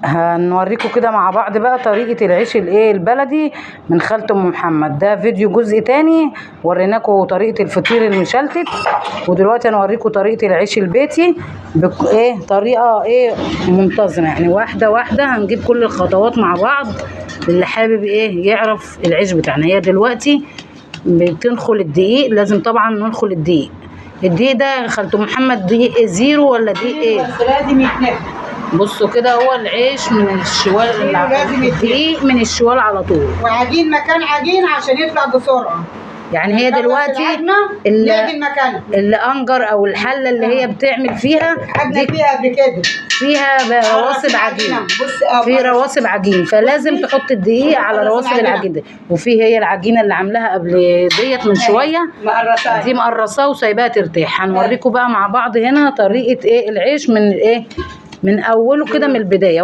هنوريكم كده مع بعض بقى طريقة العيش الايه البلدي من خالة ام محمد. ده فيديو جزء تاني، وريناكم طريقة الفطير المشلتت، ودلوقتي هنوريكم طريقة العيش البيتي ايه طريقة ايه منتظمة، يعني واحدة واحدة هنجيب كل الخطوات مع بعض. اللي حابب ايه يعرف العيش بتاعنا. هي دلوقتي بتنخل الدقيق، لازم طبعا ننخل الدقيق. الدقيق ده خالة محمد دقيق زيرو ولا دقيق ايه؟ بس لازم يتنفخ. بصوا كده هو العيش من الشوال، لازم الدقيق من الشوال على طول، وعجين مكان عجين عشان يطلع بسرعة. يعني هي دلوقتي اللي مكانها الانجر او الحلة اللي هي بتعمل فيها دي فيها قبل كده فيها رواسب عجين، في رواسب عجين، فلازم تحط الدقيق على رواسب العجين ده. وفي هي العجينة اللي عاملاها قبل ديت من شوية دي مقرصاه وسايباها ترتاح. هنوريكم بقى مع بعض هنا طريقه ايه العيش من ايه من اوله كده من البداية.